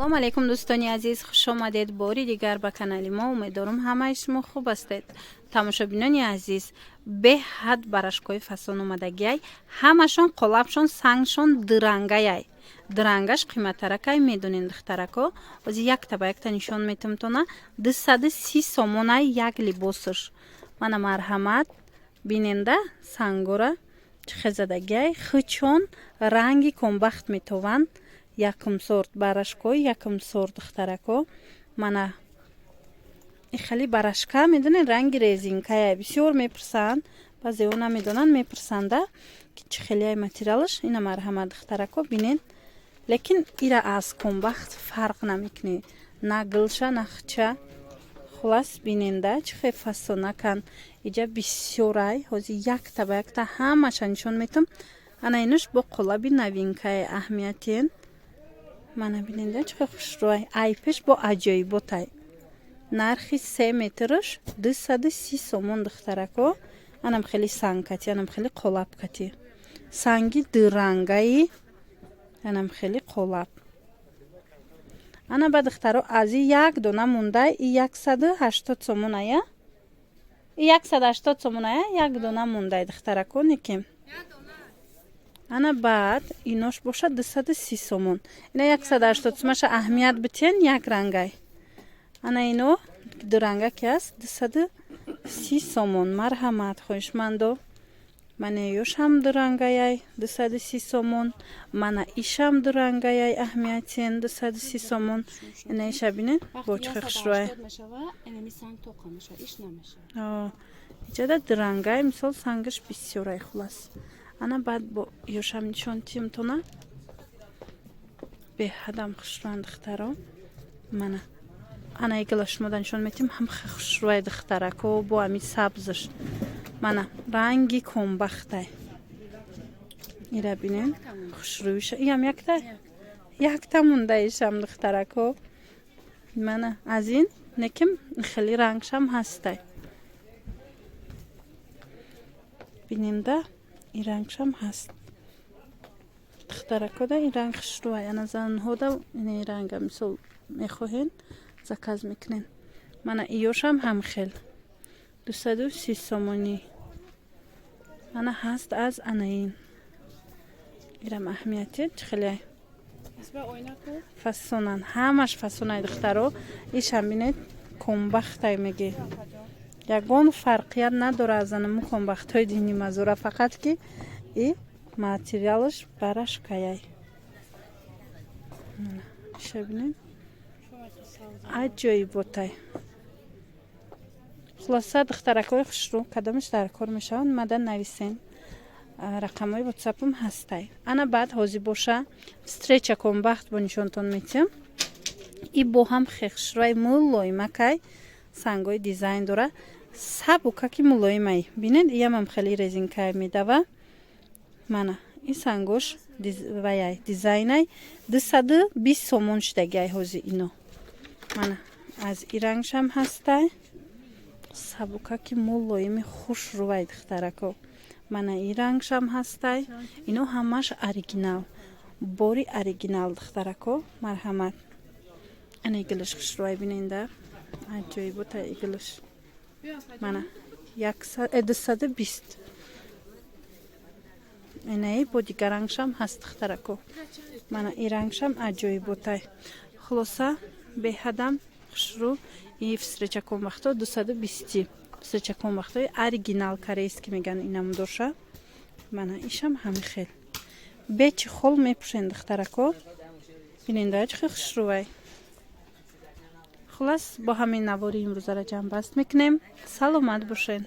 Салом алейкум, дӯстони азиз, хушомадед бори дигар ба канали мо. Умеддорум, ҳамаи шумо хуб ҳастед. Тамошобинони азиз, беҳад барашкҳои фасон омадагиай. Ҳамашон қолабшон, сангшон дурангаяй. Дурангаш қиматтаракай, медонен, духтарако. Ози якта ба якта нишон метумтона. 230 сомонай як либосаш. Мана, марҳамат, биненда, сангора чӣ хезадагиай. Хучон ранги комбахт метованд. Якум сорт барашкои, якум сорт, духтарако. Мана, хеле барашка, медонед, ранги резинкая. Бисёр мепурсанд, баъзеҳо намедонанд, мепурсанда, ки чӣ хелеай материалаш. Ина, марҳамат, духтарако, бинед. Лекин ира аз комбахт фарқ намекунӣ, на гилша, на хча. Хулас, биненда, чӣ хел фасонакан. Иҷа бисёрай, ҳозир якта ба якта ҳамаша нишон метам. Ана, инуш бо қолаби новинкае, аҳамиятен. Мана, биненда, чӣ хел хушрӯай. Айпеш бо аҷоиботай. Нархи 3 метраш 230 сомон, духтарако. Анам хеле сангкати, анам хеле қолабкати, санги дурангаи, анам хеле қолаб. Ана, ба духтаро, аз и як дона мондай, и 180 сомоная, и 180 сомоная, як дона мондай, духтарако. Неки ана, баъд инош бошад 230 сомон. Ина 180 сомаша аҳамият битен, як рангай. Ана, ино дуранга ки аст, 230 сомон. Марҳамат, хоҳишмандо. Мана, ёшам дурангаяй, 230 сомон. Мана, ишам дурангаяй, аҳамиятен, 230 сомон. Ина, иша бинед, бо чӣ хел хушрӯай. Иҷада дурангай, мисол, сангаш бисёрай. Хулас, ана, баъд бо ёшам нишон тимтона. Беҳадам хушрӯянд, духтаро. Мана, ана, игила шумода нишон метим. Ҳам хушрӯай, духтарако, бо ами сабзаш. Мана, ранги комбахтай. Ира бинен, хушрӯиша. Иам якта якта мондаишам, духтарако. Мана, аз ин неким хеле рангшам ҳастай. Бинемда, ин рангшам ҳаст, духтаракода. Ин ранг хушрӯай. Ана, занҳода ин ранга, мисол, мехоҳен, заказ мекунен. Мана, иёшам ҳам хел 230 сомонӣ. Мана, ҳаст аз анаин. Ирам аҳамияти чӣ хеле фасонан, ҳамаш фасонай, духтаро. Ишам бинед, комбахтай меги, ягон фарқият надора аз анаму комбахтҳои дини мазура, фақат ки и материалаш барашкаяй. Иша бинед, аҷоиботай. Хулоса, духтаракҳои хушрӯ, кадомаш дар кор мешаванд, мада нависен, рақамҳои ватсапам ҳастай. Ана, баъд ҳозир боша, встреча комбахт бо нишонтон метиҳам. И бо ҳам хушрӯай, мулоимакай, сангҳои дизайн дора, сабукаки, мулоимай. Бинед, иямам хеле резинкай медава. Мана, ин сангош ваяй, дизайнай, 220 сомон шудагиай ҳозир ино. Мана, аз и рангшам ҳастай, сабукаки, мулоими, хушрӯвай, духтарако. Мана, и рангшам ҳастай. Ино ҳамаш оригинал, бори оригинал, духтарако. Марҳамат. Ана, игилаш хушрӯвай, биненда, аҷоибота игилаш. Мана, 220. Инаи бо дигар рангшам ҳаст, духтарако. Мана, и рангшам аҷоиботай. Хулоса, беҳадам хушрӯ. И встреча комбахто 220-и, встреча комбахтои оригинал, корейский меган инамдоша. Мана, ишам ҳами хел, бечи хол мепӯшен, духтарако. Биненда, чӣ хел хушрӯвай. Хулас, бо ҳамин навори имрӯзара ҷамъбаст мекунем. Саломат бошед.